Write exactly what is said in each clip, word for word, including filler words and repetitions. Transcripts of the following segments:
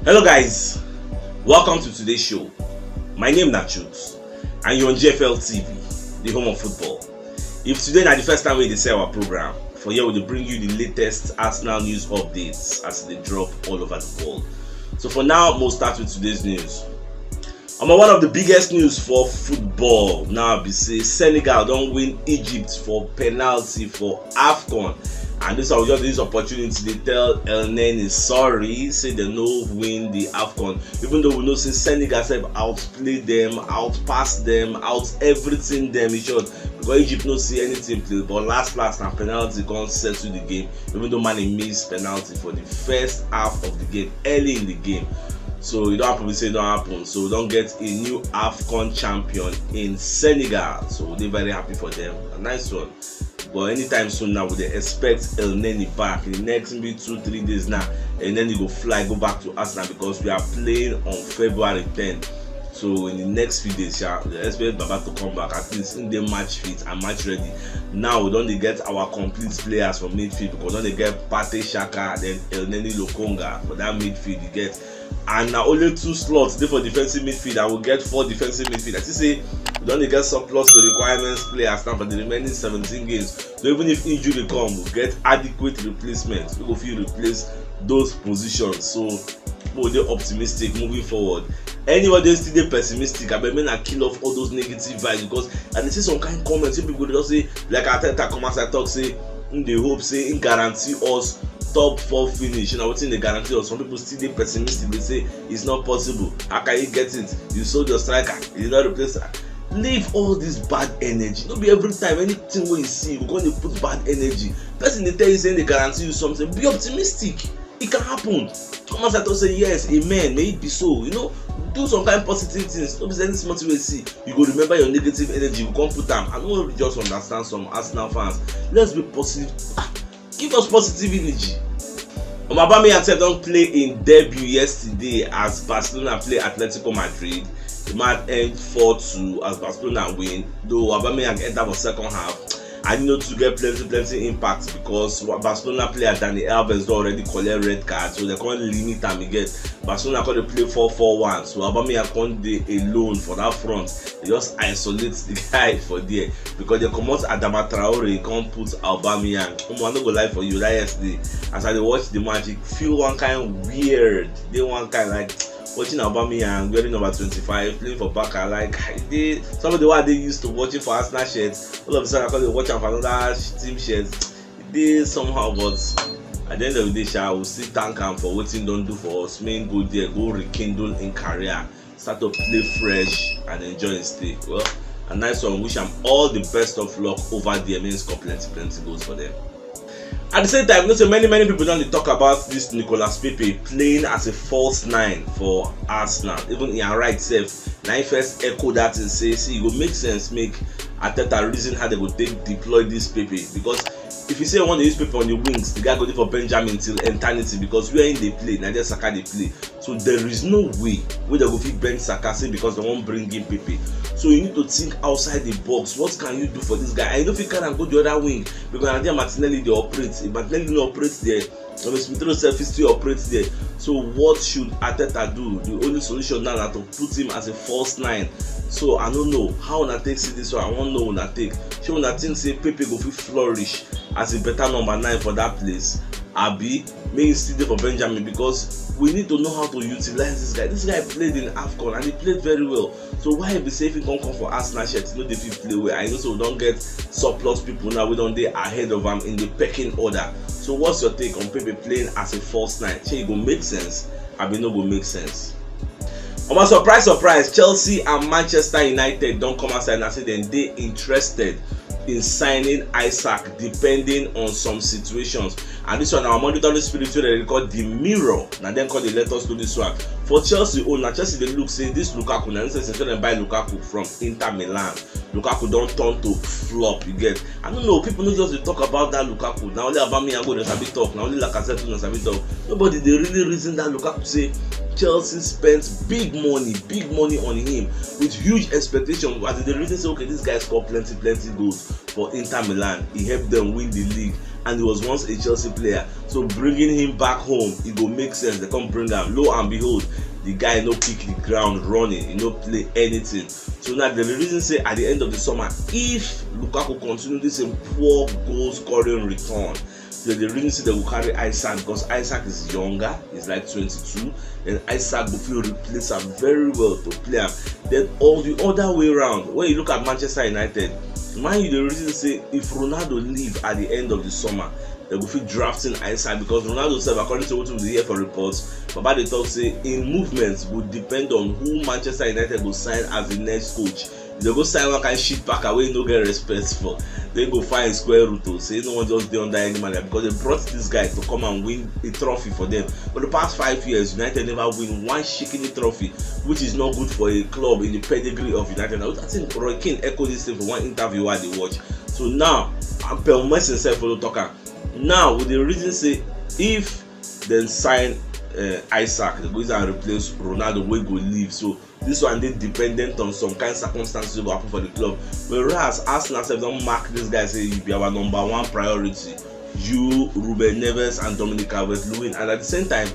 Hello guys, welcome to today's show. My name na Chooks and you're on G F L T V, the home of football. If today na the first time we dey see our program, for here we dey bring you the latest Arsenal news updates as they drop all over the world. So for now, we'll start with today's news. Omo, one of the biggest news for football now be say Senegal don win Egypt for penalty for AFCON, and this one we just use opportunity dey tell El Neni sorry, say dem no win the AFCON, even though we know say Senegal sef outplay dem, outpass dem, out everything dem, in short, because Egypt no see anything play, but last last na penalty come settle the game, even though Mane miss penalty for the first half of the game, early in the game. So e don happen, we say e don happen. So we don get a new AFCON champion in Senegal. So we dey very happy for them. A nice one. But anytime soon now, we dey expect El Neni back in the next maybe two, three days now. El Neni go fly, go back to Arsenal because we are playing on February ten. So in the next few days, sha, we dey expect Baba to come back. At least im dey match fit and match ready. Now we don dey get our complete players for midfield because we don dey get Partey, Xhaka, then El Neni, Lokonga for that midfield you get. And na only two slots dey for defensive midfield, and we get four defensive midfield. I think say we don dey get surplus to requirements players now for the remaining seventeen games. So even if injury come, we get adequate replacement. We go fit replace those positions. So we dey optimistic moving forward. Anybody wey still dey pessimistic, abeg make una kill off all those negative vibes, because I dey see some kind comments wey people dey just say, like Arteta come outside talk say im dey hope say im guarantee us top four finish. Na wetin dey guarantee us. Some people still dey pessimistic, dey say it's not possible. How can you get it? You sold your striker, you did not replace am. Leave all this bad energy. No be every time anything wey you see you go come dey put bad energy. Person dey tell you say im dey guarantee you something, be optimistic. It can happen. Come outside talk say yes, amen, may it be so. You know, do some kind positive things. No be say any small thing wey you see, you go remember your negative energy, you go come put am. I no just understand some Arsenal fans. Let's be positive. Ah, give us positive energy. Omo, Aubameyang sef don play im debut yesterday as Barcelona play Atletico Madrid. The match end four two as Barcelona win, though Aubameyang enter for second half. I no too get plenty plenty impact because Barcelona player Dani Alves don already collect red card, so dem come limit am again. Barcelona come dey play four four one, so Aubameyang come dey alone for that front. Dem just isolate the guy for there because dem comot Adama Traore, come put Aubameyang. Omo, I no go lie for you, that yesterday as I dey watch the match, e feel one kind weird, dey one kind like watching Aubameyang wearing number twenty-five, playing for Barca. Like, e dey, somebody wey I dey used to watching for Arsenal shirt, all of a sudden I come dey watch am for another team shirt. E dey somehow, but at the end of the day, sha, we still thank am for wetin im don do for us. Make im go there, go rekindle im career, start to play fresh and enjoy im stay. Well, a nice one. Wish am all the best of luck over there. Make im score plenty plenty goals for them. At the same time, you know say many many people don dey talk about this Nicolas Pepe playing as a false nine for Arsenal. Even Ian Wright sef, na im first echo that thing, say, see, e go make sense make Arteta reason how dem go take deploy this Pepe, because if you say you wan dey use Pepe on the wings, the guy go dey for Benjamin till eternity, because where im dey play, na there Saka dey play. So there is no way wey dem go fit bench Saka say because dem wan bring in Pepe. So you need to think outside the box. What can you do for this guy? And you no fit carry am go the other wing, because na there Martinelli dey operate. If Martinelli no operate there, Thomas Smith Rowe sef fit still operate there. So what should Arteta do? The only solution now na to put him as a false nine. So I no know how una take see this one. I wan know una take. Shey una think say Pepe go fit flourish as a better number nine for that place? Abi make him still dey for Benjamin, because we need to know how to utilize this guy. This guy played in AFCON and he played very well. So why e be say if he come come for Arsenal shirt, he no dey fit play well? I know say we don get surplus people now wey don dey ahead of am in the pecking order. So what's your take on Pepe playing as a false nine? Shey e go make sense? Abi e no go make sense? Omo, surprise surprise, Chelsea and Manchester United don come outside now say dem dey interested in signing Isak, depending on some situations. And this one, our monitoring spirit wey dem dey call the Mirror, na dem come dey let us know this one. For Chelsea own, na Chelsea dey look say this Lukaku, na since dem buy Lukaku from Inter Milan, Lukaku don turn to flop, you get. I no know, people no just dey talk about that Lukaku. Na only Aubameyang go dey sabi talk, na only Lacazette go dey sabi talk. Nobody dey really reason that Lukaku say Chelsea spent big money, big money on him with huge expectation, as they reason say, okay, this guy score plenty, plenty goals for Inter Milan. He helped them win the league, and he was once a Chelsea player. So bringing him back home, it go make sense. They come bring am. Lo and behold, the guy no pick the ground running. He no play anything. So now the reason say at the end of the summer, if Lukaku continue this same poor goal scoring return, so the reason say they will carry Isak, because Isak is younger, he's like twenty-two, and Isak go fit replace am very well to play am. Then all the other way round, when you look at Manchester United, Man U dey reason say if Ronaldo leave at the end of the summer, they go fit drafting Isak, because Ronaldo sef, according to wetin we dey hear for reports, Baba dey talk say im movement go depend on who Manchester United go sign as the next coach. If they go sign one kind shit packer wey no get respect for, they go find square root to say no one just dey under any manager, because they brought this guy to come and win a trophy for them. For the past five years, United never win one shikini trophy, which is not good for a club in the pedigree of United. I think Roy Keane echoed this thing for one interview I dey watch. So now, Ampel Messi sef follow talk am. Now we dey reason say if dem sign uh, Isak, they go use am replace Ronaldo wey go leave. So this one dey dependent on some kind circumstances wey go happen for the club. Whereas Arsenal sef don mark this guy say you be our number one priority. You, Ruben Neves, and Dominic Calvert-Lewin, and at the same time,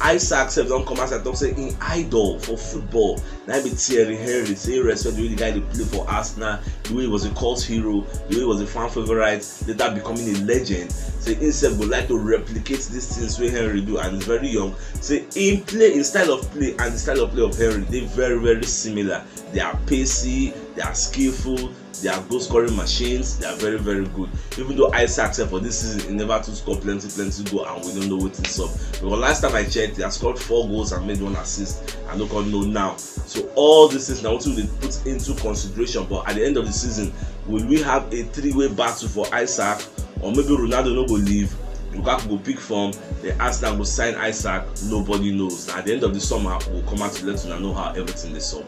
Isak sef don come outside talk say im idol for football na be Thierry Henry. Say he respect the way the guy dey play for Arsenal, the way he was a cult hero, the way he was a fan favourite, later becoming a legend. Say himself go like to replicate these things wey Henry do, and he's very young. Say im play, im style of play and the style of play of Henry dey very, very similar. They are pacey, they are skillful, they are goal scoring machines, they are very, very good. Even though Isak sef for this season, he never too score plenty, plenty goal, and we don't know what is up. Because last time I checked, he has scored four goals and made one assist. I no come know now. So all these things now to be put into consideration. But at the end of the season, will we have a three-way battle for Isak? Or maybe Ronaldo no go leave, Lukaku go pick form, then Arsenal go sign Isak, nobody knows. At the end of the summer, we'll come out to let you know how everything is up.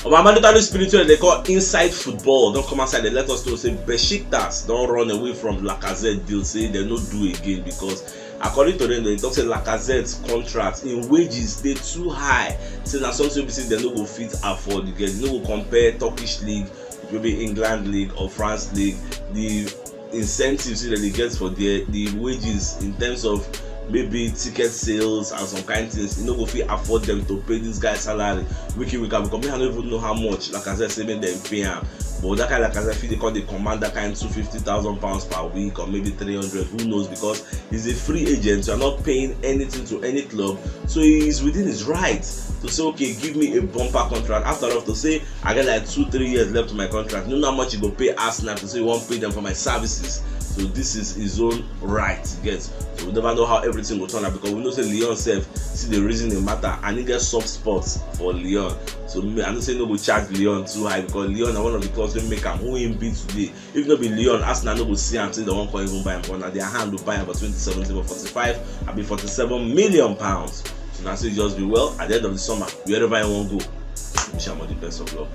Oba Mandukari Spiritual, they call Inside Football, don't come outside, they let us know say Besiktas don't run away from Lacazette deal, say they no do again, because according to them, they talk say Lacazette's contract in wages they too high. Say na something we say they no go fit afford again. They no go compare Turkish league, maybe England league or France league. The incentives wey dem dey get for there, the wages in terms of maybe ticket sales and some kind things, e no go fit afford them to pay this guy salary week in, week out, because me, I no even know how much, like I said, say make dem pay am. But that kind, like I said, fit dey come dey command that kind two fifty thousand pounds per week or maybe three hundred, who knows, because he's a free agent, so you're not paying anything to any club, so he is within his right to say, okay, give me a bumper contract. After all, to say I get like two, three years left to my contract. You know how much you go pay Arsenal to say you won't pay them for my services. So this is his own right, you get. So we never know how everything will turn out, because we know say Lyon sef see the reason the matter, and he get soft spots for Lyon. So me, I know say no go charge Lyon too high, because Lyon are one of the clubs wey make am who him be today. If no be Lyon, Arsenal no go see am till they won't come even buy him. But now their hand will buy him for twenty seventeen for forty-five, I be forty-seven million pounds. So now say just be well at the end of the summer, wherever I won't go. Wish him all the best of luck.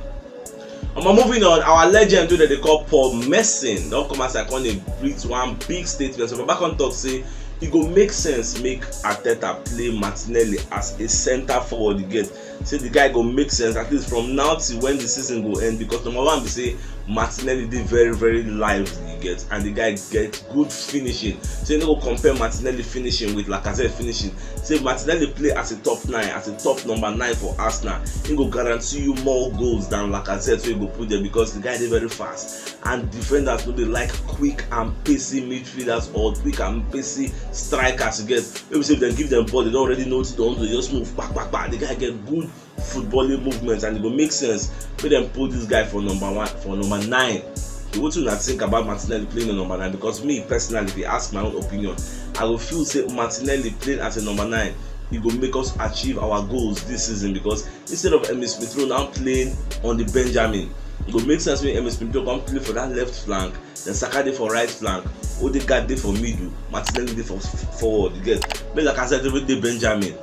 I'm moving on. Our legend today they call Paul Merson. Don't come as I call him breathe one big statement. So back on talk say it go make sense make Arteta play Martinelli as a centre forward again. Say the guy go make sense at least from now till when the season go end, because number one be say Martinelli dey very, very lively, you get, and the guy get good finishing. So you no go compare Martinelli finishing with Lacazette finishing. Say Martinelli play as a top nine, as a top number nine for Arsenal, he go guarantee you more goals than Lacazette wey go put there, because the guy dey very fast, and defenders no dey like quick and pacey midfielders or quick and pacey strikers, you get. Maybe say if dem give them ball, they don't already know what to do, they just move back, back, back. The guy get good footballing movement, and it go make sense make dem put this guy for number one, for number nine. So wetin una think about Martinelli playing a number nine? Because me personally, if you ask my own opinion, I go feel say Martinelli playing as a number nine, e go make us achieve our goals this season, because instead of Emile Smith Rowe now playing on the Benjamin, e go make sense when Emile Smith Rowe come play for that left flank, then Saka dey for right flank, Odegaard dey for middle, Martinelli dey for f-, forward. You get, make Lacazette even dey Benjamin.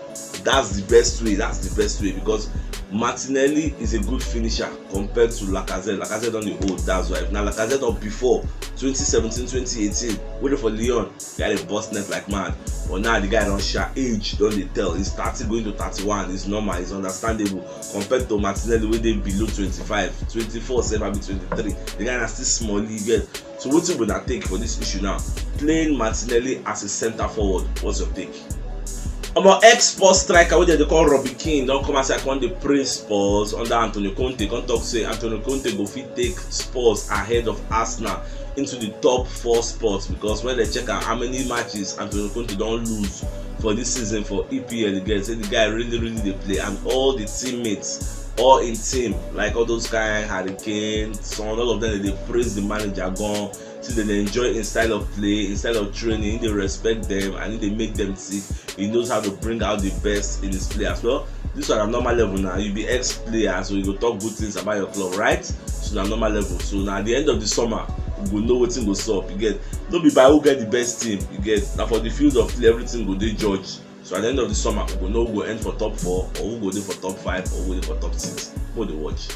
That's the best way. That's the best way, because Martinelli is a good finisher compared to Lacazette. Lacazette don dey hold, that's why. If na Lacazette of before twenty seventeen, twenty eighteen, wey dey for Lyon, guy dey burst net like mad. But now the guy don sha, age don dey tell. He's thirty going to thirty-one. It's normal, it's understandable. Compared to Martinelli wey dey below twenty-five, twenty-four sef, abi twenty-three. The guy na still small, you get. So wetin una take for this issue now? Playing Martinelli as a centre forward, what's your take? Omo, ex-Spurs striker wey dem dey call Robbie Keane don come outside come dey praise Spurs under Antonio Conte, come talk say Antonio Conte go fit take Spurs ahead of Arsenal into the top four spots, because when dem check am, how many matches Antonio Conte don lose for this season for E P L, you get, say the guy really, really dey play, and all the teammates, all in team, like all those kind Harry Kane, Son, all of them, they dey praise the manager gan, say dem dey enjoy him style of play, him style of training, he dey respect them and he dey make them tick. He knows how to bring out the best in his players. Well, this one na normal level now. You be ex-player, so you go talk good things about your club, right? So na normal level. So na at the end of the summer, we go know wetin go sup, you get. No be by who get the best team, you get. Na for the field of play, everything go dey judged. So at the end of the summer, we go know who go end for top four, or who go dey for top five, or who go dey for top six. Who dey watch?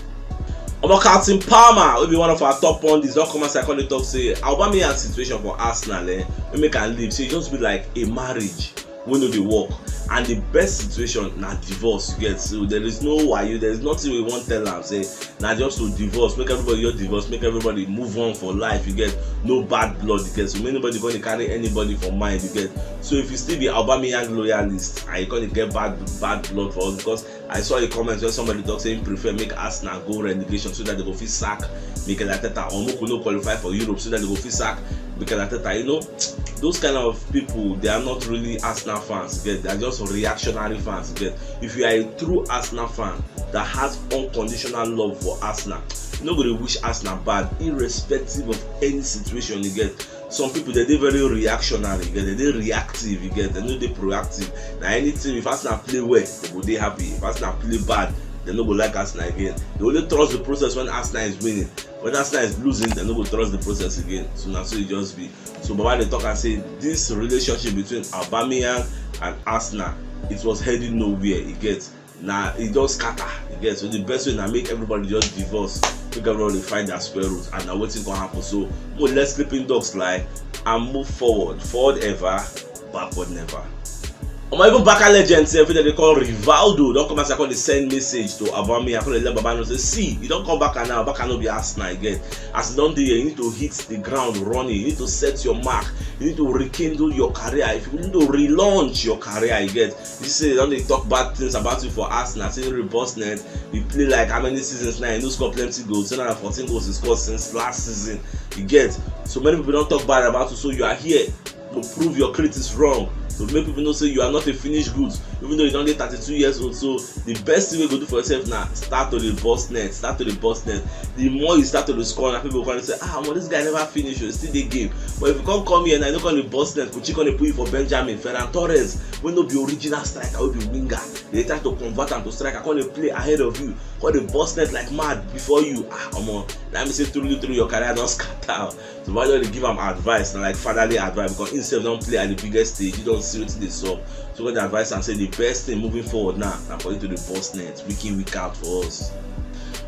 Omo, Carlton Palmer, wey be one of our top pundits, don come outside come dey talk say Aubameyang situation for Arsenal, eh, wey make am leave, say e just be like a marriage wey no dey work, and the best situation na divorce, you get. So there is no wayo, there is nothing we wan tell am, say na just to divorce, make everybody just divorce, make everybody move on for life, you get. No bad blood, you get. So make nobody go dey carry anybody for mind, you get. So if you still be Aubameyang loyalist and you come dey get bad, bad blood for us, because I saw a comment where somebody talk say he prefer make Arsenal go relegation so that they go fit sack Mikel Arteta, or make we no qualify for Europe so that they go fit sack Mikel Arteta. You know, those kind of people, they are not really Arsenal fans, you get. They are just reactionary fans, you get. If you are a true Arsenal fan that has unconditional love for Arsenal, you no go dey wish Arsenal bad, irrespective of any situation, you get. Some people, they dey very reactionary, you get, they dey reactive, you get, they no dey proactive. Na anything, if Arsenal play well, they go dey happy. If Arsenal play bad, they no go like Arsenal again. They only trust the process when Arsenal is winning. When Arsenal is losing, they no go trust the process again. So na so e just be. So Baba dey talk and say this relationship between Aubameyang and Arsenal, it was heading nowhere, you get. Na e don scatter, you get. So the best way na make everybody just divorce, make everybody find their square root, and na wetin go happen. So mo let sleeping dogs lie and move forward. Forward ever, backward never. Omo, even Barca legend sef, wey dem dey call Rivaldo, don come outside come dey send message to Aubameyang, come dey let Baba know say, see, you don come Barca now, Barca no be Arsenal again. As you don dey here, you need to hit the ground running, you need to set your mark, you need to rekindle your career, if you need to relaunch your career, you get. You see say dem don dey talk bad things about you for Arsenal, say you burst net, you play like how many seasons now, you no score plenty goals, say na fourteen goals you score since last season, you get. So many people don talk bad about you, so you are here to prove your critics wrong, to make people know say you are not a finished goods, even though you don dey thirty-two years old. So the best thing wey you go do for yourself na start to dey burst net, start to dey burst net. The more you start to dey score, na people go come say, ah, omo, this guy never finish o, he still dey game. But if you come come here now, you no come dey burst net, Kuchi come dey put you for Benjamin, Ferran Torres, wey no be original striker, wey be winger, dey try to convert am to striker, come dey play ahead of you, come dey burst net like mad before you. Ah, omo, na me say truly, truly, your career don scatter. So why don't they give am advice, na like fatherly advice, because himself don play at the biggest stage, he don see wetin dey sup. So when they advise am say the best thing moving forward now na for you to dey burst net week in, week out for us.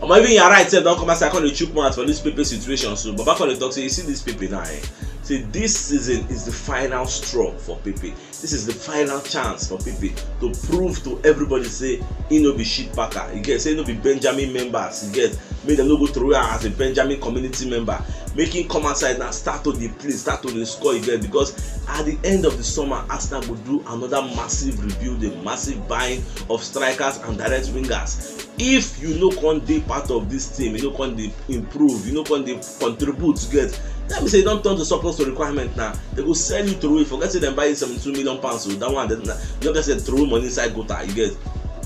Omo, even your right sef don come outside come dey chook mouth for this Pepe situation. So Baba come dey talk say, you see this Pepe now, eh? Say this season is the final straw for Pepe. This is the final chance for Pepe to prove to everybody say he no be shit packer. You get, say he no be Benjamin members. You get, make dem no go throw am as a Benjamin community member. Make him come outside now, start to dey play, start to dey score, you get, because at the end of the summer, Arsenal go do another massive rebuilding, massive buying of strikers and direct wingers. If you no come dey part of this team, you no come dey improve, you no come dey contribute, you get, that mean say you don turn to surplus to requirement now. They go sell you through it. Forget say dem buy you seventy-two million pounds, so that one, dem, you no get say throw money inside gutter, you get.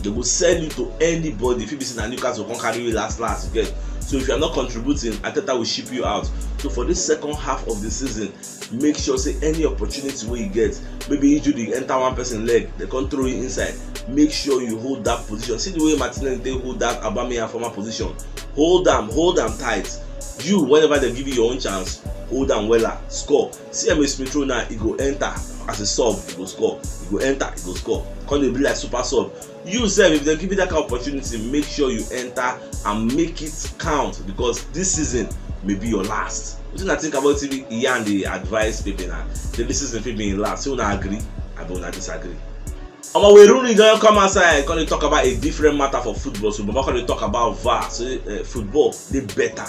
They go sell you to anybody. If you be say na Newcastle come carry you last last, you get. So if you are not contributing, Arteta will ship you out. So for this second half of the season, make sure say any opportunity wey you get, maybe injury enter one person leg, they come throw you inside. Make sure you hold that position. See the way Martinelli take hold that Aubameyang former position. Hold am, hold am tight. You, whenever they give you your own chance, hold am wella, score. See Emile Smith Rowe now, he go enter. as a sub, you go score. You go enter, you go score. Come dey be like super sub. You sef, if dem give you that kind of opportunity, make sure you enter and make it count, because this season may be your last. Wetin I think about T V, Ian dey advise people na say this season fit be im last. So una agree? Abi una disagree? Omo, Wayne Rooney don come outside, come dey talk about a different matter for football. So Baba come dey talk about V A R. Say uh, football dey better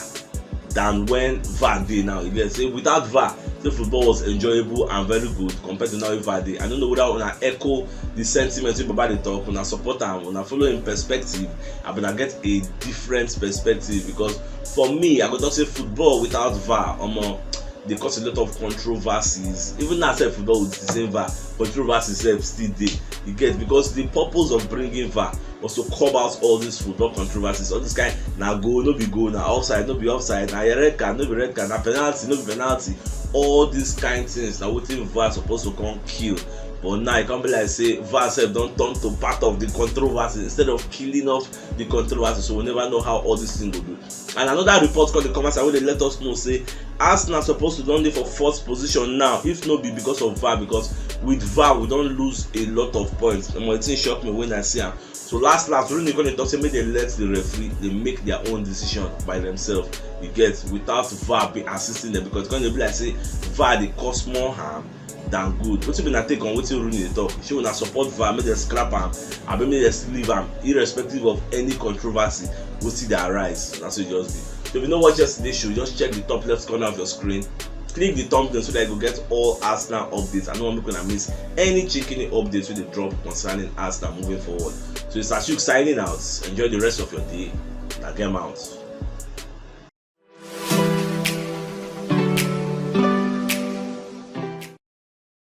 than when V A R dey now. You get say without V A R, say football was enjoyable and very good compared to now with V A R dey. I don't know whether una echo the sentiment wey Baba dey talk, una support am, una follow im perspective, abi una get a different perspective, because for me, I go talk say football without V A R, omo, dey cause a lot of controversies. Even now sef, football with the same V A R, controversy sef still dey. You get, because the purpose of bringing V A R was to curb out all these football controversies, all this kind, na goal no be goal, na offside no be offside, na red card no be red card, na penalty no be penalty. All these kind things na wetin V A R suppose to come kill. But now e come be like say V A R sef don turn to part of the controversy instead of killing off the controversy. So we never know how all this thing go be. And another report come dey come outside wey dey let us know say Arsenal suppose to don dey for fourth position now, if no be because of V A R, because with V A R we don lose a lot of points. Omo, the thing shock me when I see am. So last last, Rooney come dey talk say make dem let the referee dey make their own decision by themselves. You get, without V A R be assisting them, because e come dey be like say V A R dey cause more harm than good. Wetin be una take on wetin Rooney dey talk? Shey una support V A R, make dem scrap am, abi make dem leave am, irrespective of any controversy wey still dey arise? Na so e just be. So if you no watch yesterday show, just check the top left corner of your screen, click the thumbnail so that you go get all Arsenal updates. I no wan make una miss any chicken updates wey dey drop concerning Arsenal moving forward. So it's Ashuk signing out. Enjoy the rest of your day. Na game out.